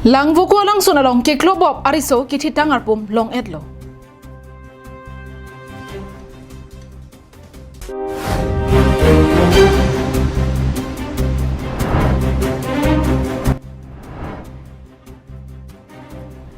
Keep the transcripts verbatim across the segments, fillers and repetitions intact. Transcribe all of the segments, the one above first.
Langvoku alangsun along keklo bop ariso kithitang arpum long-etlo.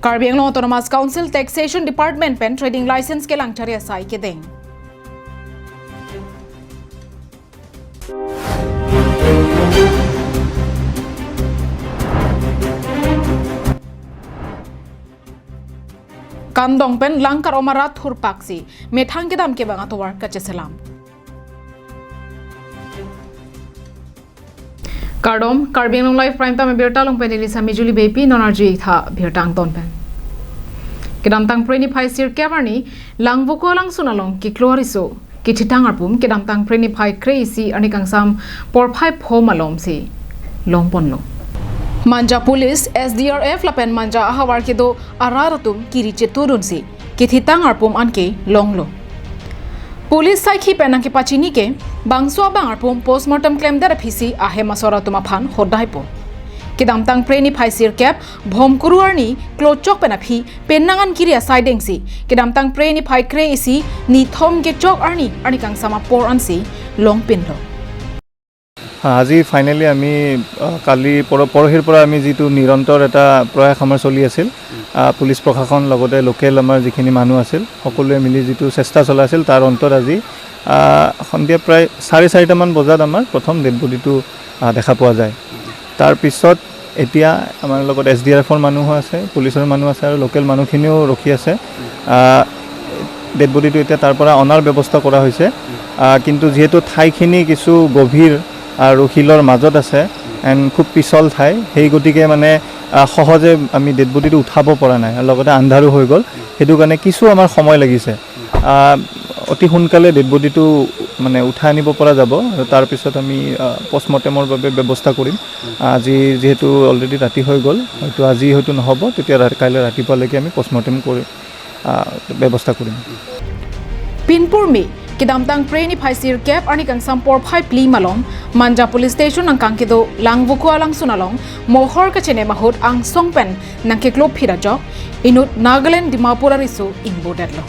Karbi Anglong Autonomous Council Taxation Department pen trading license kelangchari asai kedeng. Kandong pen langkar-om arat thurpaksi methang kedam kevang atovar kacheselam. Kardom, Karbi Anglong Live Prime Time abirta along pen neli Sami Juli Beypi, non arju-ik tha birta angton pen. Kedamtang Phre niphai sirkep arni Langvoku alangsun along keklo ariso kithitang arpum kedamtang Phre niphai kre-isi arni kangsam porphai pho malomsi longponlo. Manja Police, S D R F lapen Manja ahavar kedo arat atum kiri chetudunsi kithitang arpum anke longlo. Police saikhi pen nangkepachini ke bangso abang arpum postmortem klemdet aphisi ahem asor atum aphan hodaipo. Kedamtang Phre niphai sirkep Bhomkuru arni klochok pen aphi penang an kiri asai dengsi kedamtang Phre niphai kre-isi nithom kechok arni arni kangsam apor ansi longpinlo. হা, আজি ফাইনেলি আমি, আহ, কালি পৰ-, পৰহিৰ পৰা আমি যিটো নিৰন্তৰ এটা প্ৰয়াস আমাৰ চলি আছিল, আহ, পুলিচ প্ৰশাসন লগতে লোকেল আমাৰ যিখিনি মানুহ আছিল, সকলোৱে মিলি যিটো চেষ্টা চলাইছিল, তাৰ অন্তত আজি, আহ, সন্ধিয়া প্ৰায় চাৰে চাৰিটামান বজাত আমাৰ প্ৰথম ডেড বডিটো, আহ, দেখা পোৱা যায়। তাৰ পিছত এতিয়া আমাৰ লগত এছ ডি আৰ এফৰ মানুহ আছে, পুলিচৰ মানুহ আছে আৰু লোকেল মানুহখিনিও ৰখি আছে। আহ, ডেড বডিটো এতিয়া তাৰ পৰা অনাৰ ব্যৱস্থা কৰা হৈছে। আহ, কিন্তু যিহেতু ঠাইখিনি কিছু গভীৰ আৰু শিলৰ মাজত আছে এণ্ড খুব পিছল ঠাই, সেই গতিকে মানে, আহ, সহজে আমি ডেড বডিটো উঠাব পৰা নাই আৰু লগতে আন্ধাৰো হৈ গ'ল, সেইটো কাৰণে কিছু আমাৰ সময় লাগিছে। আহ, অতি সোনকালে ডেড বডিটো মানে উঠাই আনিব পৰা যাব আৰু তাৰ পিছত আমি, আহ, পষ্টমৰ্টেমৰ বাবে ব্যৱস্থা কৰিম। আজি যিহেতু অলৰেডি ৰাতি হৈ গ'ল, হয়তো আজি হয়তো নহ'ব, তেতিয়া ৰা-, কাইলৈ ৰাতিপুৱালৈকে আমি পষ্টমৰ্টেম কৰি, আহ, ব্যৱস্থা কৰিম। Pinpurmi, kedamtang Phre niphai sirkep arni kangsam porphai phli malom, Manja Police Station angkang kedo Langvoku alangsun along mohor kachenem ahut angsong pen nangkeklo phit ajok inut Nagaland Dimapur ariso ingbodetlo.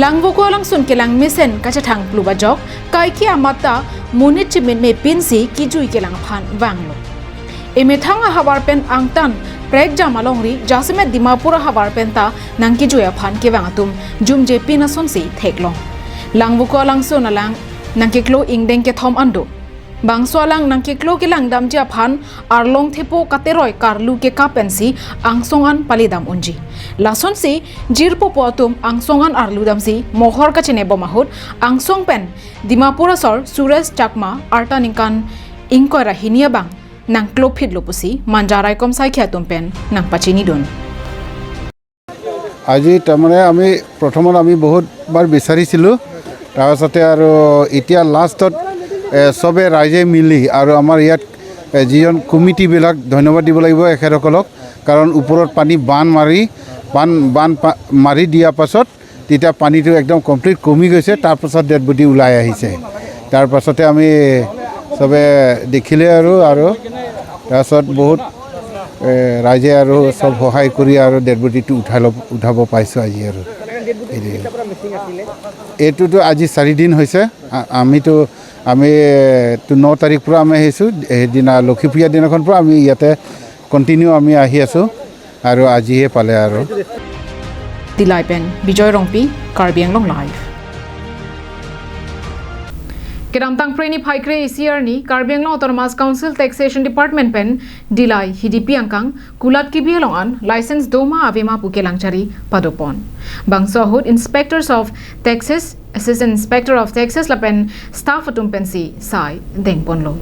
Langvoku alangsun kelang mesen kachethang plup ajok kaike amat ta monit chimin mepinsi kijui kelang aphan vanglo. Emethang ahavar pen angtan prekjam alongri jasemet Dimapur ahavar pen ta nangkijui aphan kevang atum jumjepin asonsi theklong. Langvoku alangsun alang nangkeklo ingdeng kethom an do. Bangso alang nangkeklo kelangdamji aphan arlong thepo kateroi karlu kekap pensi angsong an palidam unji. Lasonsi jirpopo atum angsong an arludamsi mohor kachinebom ahut angsong pen Dimapur asor Suresh Chakma arta ningkan ingkoi ra hini abang nangklo phitlo pusi Manja raikom saikhi atum pen nangpachinidun. আজি তাৰমানে আমি প্ৰথমত আমি বহুত বাৰ বিচাৰিছিলোঁ, তাৰপাছতে আৰু এতিয়া লাষ্টত, এ, চবে ৰাইজে মিলি আৰু আমাৰ ইয়াত, এ, যিজন কমিটিবিলাক ধন্যবাদ দিব লাগিব এখেতসকলক, কাৰণ ওপৰত পানী বান মাৰি, বান, বান পা-, মাৰি দিয়াৰ পাছত তেতিয়া পানীটো একদম কমপ্লিট কমি গৈছে, তাৰপাছত ডেড বডি ওলাই আহিছে। তাৰপাছতে আমি চবে দেখিলে আৰু, আৰু তাৰপাছত বহুত, এ, ৰাইজে আৰু চব সহায় কৰি আৰু ডেড বডিটো উঠাই ল'ব, উঠাব পাইছোঁ আজি আৰু। এইটোতো আজি চাৰিদিন হৈছে। আ-, আমিতো, আমি, তো ন তাৰিখ পৰা আমি আহিছোঁ, সেইদিনা লক্ষী পূজাৰ দিনাখন পৰা আমি ইয়াতে কণ্টিনিউ আমি আহি আছোঁ আৰু আজিহে পালে আৰু। Dillai pen Bijoy Rongpi, Karbi Anglong Live. Kedamtang Phre niphai kre-isi arni Karbi Anglong Autonomous Council Taxation Department pen Dillai Hidipi angkang kulat kebi along an license doma avema pu kelangchari padopon. Bangso ahut Inspectors of Taxes, Assistant Inspector of Taxes lapen staff atum pensi sai dengponlo.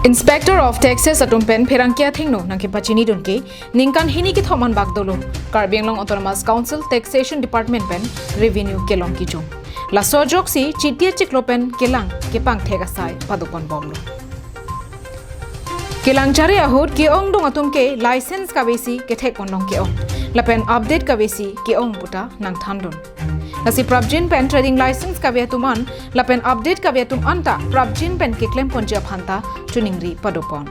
Inspector of Taxes atum pen pherangke athengno nangkepachinidun ke ningkan hini kethom an bak dolo Karbi Anglong Autonomous Council Taxation Department pen revenue kelong kejung. Laso ajoksi chiti achiklo pen kelang kepangthek asai padoponbomlo. Kelangchari ahut ke-ongdung atum ke license kavesi kethekponlong ke-ong lapen update kavesi ke-ong puta nangthandun. Lasi prapjin pen trading license kave atum an lapen update kave atum anta prapjin pen keklemponji aphan ta choningri padopon.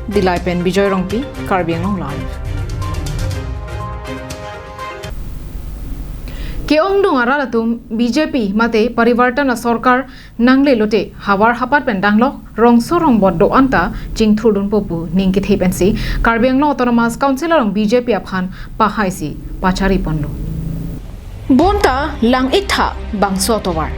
Dillai pen Bijoy Rongpi, Karbi Anglong Live. Ke-ongdung arat atum B J P mate Parivartan asorkar nangle lote havar hapat pen danglok rongso rongbot do-an ta chingthurdunpo pu ning kethe pensi Karbi Anglong Autonomous Council along B J P aphan pahaisi pachari ponlo. Bonta lang-iktha bangso atovar.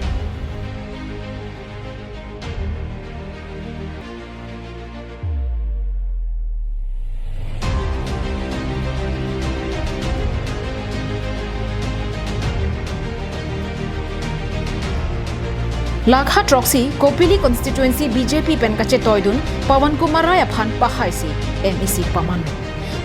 Lakha throksi Kopili constituency B J P pen kachetoidun Pawan Kumar Rai aphan pahaisi M A C paman.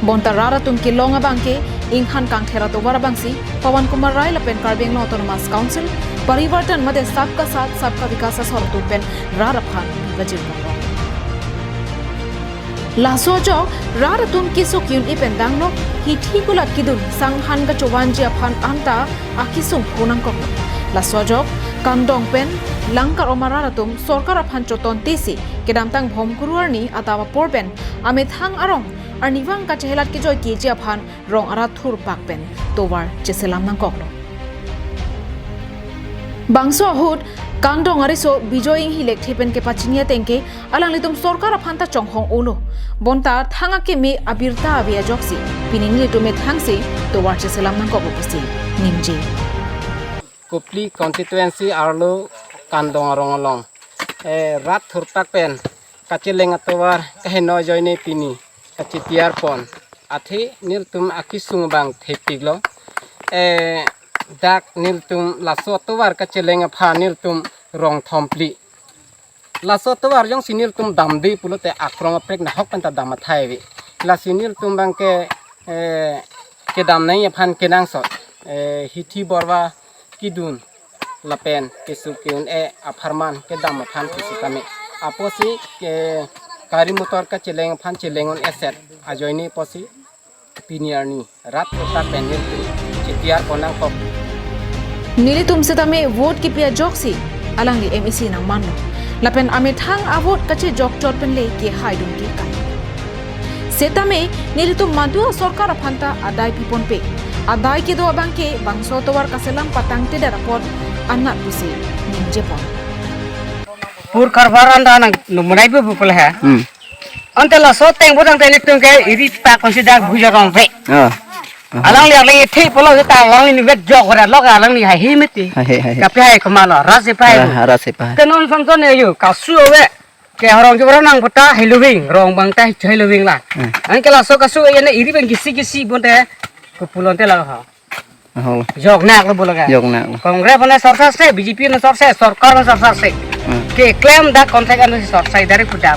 Bonta rat atum kelong abangke inghan kangthera tovar abangsi Pawan Kumar Rai lapen Karbi Anglong Autonomous Council, Parivartan mate Sabka Saath Sabka Vikas asor atum pen rat aphan bajir pokok. Laso ajok rat atum kesuk yun ipen danglok hithi kulat kidun sanghan kachovanji aphan anta akesung phonangkok. Laso ajok kangdong pen langkar-om arat atum sorkar aphan chotontesi kedamtang Bhomkuru arni adap apor pen amethang arong arnivang kachehelat kejoi keji aphan rong arat thurpak pen tovar cheselam nangkoklo. Bangso ahut kangdong ariso Bijoy Inghi Lekthe pen kepachini atengke alanglitum sorkar aphan ta chonghong-olo. Bonta thang akeme abirta ave ajoksi pini nelitum methangsi tovar cheselam nangkoklo pusi ningje. Kopili constituency arlo kangdong arong along, eh, rat thurpak pen kacheleng atovar kaheno ajoine pini kachitiar pon. Athe nelitum akesung abang thepiklo. Eh, dak nelitum laso atovar kacheleng aphan nelitum rong thom phli. Laso atovar jongsi nelitum damde pulote akrong aprek nahok pen ta dam athai ave. Lasi nelitum abangke, eh, kedam nangji aphan kenangsot, eh, hithi borva kidun lapen kesuk ke-un-e apharman kedam aphan kesuk kami. Apotsi ke gari motor kacheleng aphan cheleng un-eset ajoine apotsi pini arni rat kota pen nelitum chitiar pon nangkok. Nelitum setame vote kipi ajoksi alangli M A C nangmanlo. Lapen amethang avote kachejok chot pen le kehaidun ke kai. Setame nelitum madu asorkar aphan ta adai piponpe. Adai kedo abangke bangso tovar kaselam patangtedet apot anat pusi ningjepon. Pur karbar anda nang numunai bu bu pula ha. Hmm. Ante laso ateng bo tangte nelitum ke iri pak konsi dak bhuja rong pe. Ah. Aha. Alangli arleng ithi polo ta alangli ni vet jok ora lok alangli hai hi meti. Hai, hai, hai, hai. Kapi hai kemalo, ras si pai. Ah, ras si pai. Ke non son son ya yu, kasu ave. Ke horong jubra nang puta hiluwing, rong bang ta hiluwing la. Hmm. Anke laso kasu ya ne iri bang kisi kisi bonte. Kupulon te la ha. Aho. Jok nak lo bolaga. Jok nak lo. Congress aphan sorsa se, B J P aphan sorsa, sorkar aphan sorsa se. Hmm. Keklem dak contract anu sorsa dari kuda.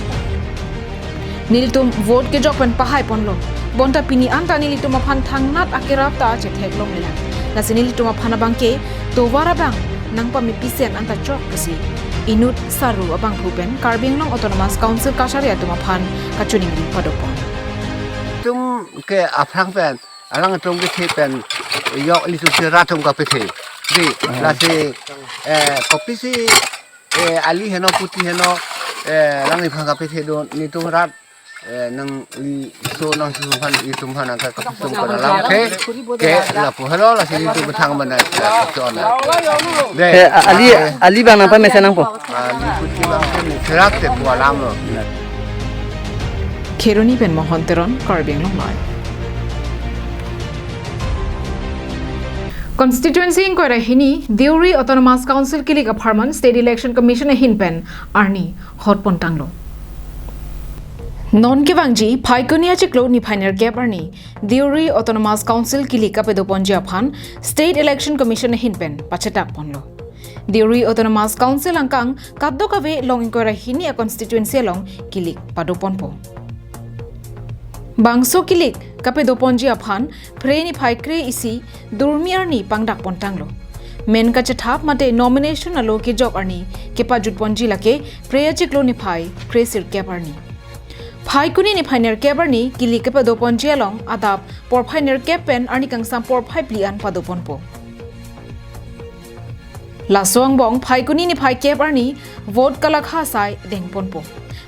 Nelitum vote kejok pen pahai ponlo. Bonta pini anta nelitum aphan thangnat akerap ta chetheklongle lang. Lasi nelitum aphan abangke tovar abang nangpamepisen anta chok pusi inut saru abangphu pen Karbi Anglong Autonomous Council kachari atum aphan kachiningri padopon. Nelitum ke aphrang pen alangtum kethe pen yok ilitum si rat atum kapethe. Di, ah, lasi, eh, kopisi, eh, ali heno puti heno, eh, alangliphan kapethedun nelitum rat, eh, nangli so nangsi aphan itum aphan angka kapisung pada lamthe ke lapu helo lasi nelitum bethang mana, eh, kachon. De, eh, ali, eh, ali abang nangpamesen nangpo. Ali puti abang ke ni serat te pu alam lo. Kheroni pen Mohon Teron, Karbi Anglong Live. Constituency ingkoi ra hini, Deuri Autonomous Council kilik apharman State Election Commission ahin pen arni hot pontanglo. Non kevangji Phaikuni achiklo niphai nerkep arni, Deuri Autonomous Council kilik kapedoponji aphan State Election Commission ahin pen pachetak ponlo. Deuri Autonomous Council angkang kadokave long ingkoi ra hini a constituency along kilik padoponpo. Bangso kilik kapedoponji aphan Phre niphai kre-isi Durmi arni pangdak pontanglo. Men kachethap mate nomination alo kejok arni kepajut ponji lake Phre achiklo niphai kre-sirkep arni. Phaikuni niphai nerkep arni kilik kapedoponji along adap porphai nerkep pen arni kangsam porphai phli an padoponpo. Laso angbong Phaikuni niphai kep arni vote kalakha asai dengponpo.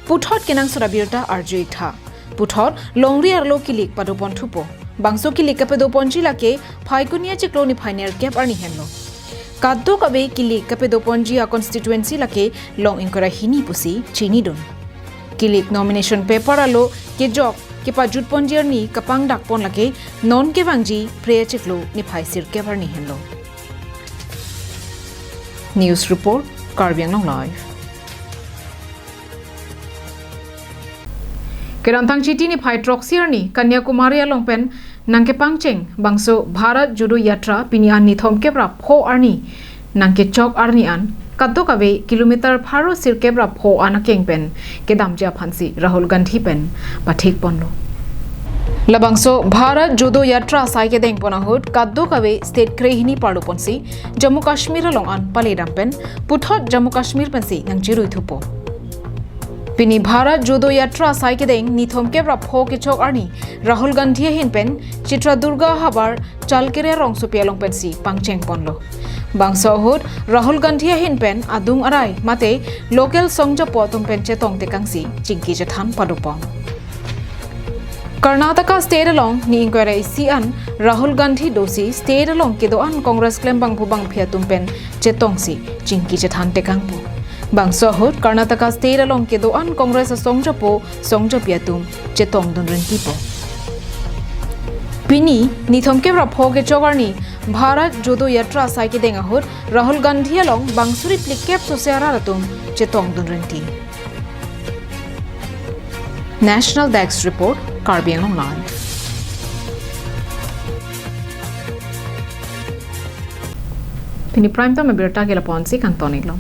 Puthot kenangsot abirta arju-iktha. Puthot longri arlo kilik padopon thupo. Bangso kilik kapedoponji lake Phaikuni achiklo niphai nerkep arni henlo. Kadokave kilik kapedoponji a-constituency lake long ingkoi ra hini pusi chinidun. Kilik nomination paper alo kejok kepajutponji arni kapangdakpon lake non kevangji Phre achiklo niphai sirkep arni henlo. News report, Karbi Anglong Live. Kedamtang Chiti niphai throksi arni Kanyakumari along pen nangkepangcheng bangso Bharat Jodo Yatra pini an nithom kep ra pho arni nangkechok arni an kadokave kilometer pharo sirkep ra pho an akeng pen kedamji aphansi Rahul Gandhi pen pathikponlo. Labangso Bharat Jodo Yatra asai kedengpon ahut kadokave state krehini parloponsi Jammu Kashmir along an paledam pen puthot Jammu Kashmir pensi nangchirui thupo. Pini Bharat Jodo Yatra asai kedeng nithom kep ra pho kechok arni Rahul Gandhi ahin pen Chitradurga havar Chalkere rongsopi along pensi pangchengponlo. Bangso ahut Rahul Gandhi ahin pen adung arai mate local songjapo atum pen chetong tekangsi chingki chethan padopon. Karnataka state along ni ingkoi ra isi an Rahul Gandhi dosi state along kedo-an Congress klembangphu bangphi atum pen chetongsi chingki chethan tekangpo. Bangso ahut Karnataka state along kedo-an Congress asongjapo songjapi atum chetongdun rintipo. Pini nithom kep ra pho kechok arni Bharat Jodo Yatra asai kedeng ahut Rahul Gandhi along bang suri phlikep sose arat atum chetongdun rinti. National Desk Report, Karbi Anglong Live. Pini Prime Time abirta ke lapu-ansi kangton-iklo.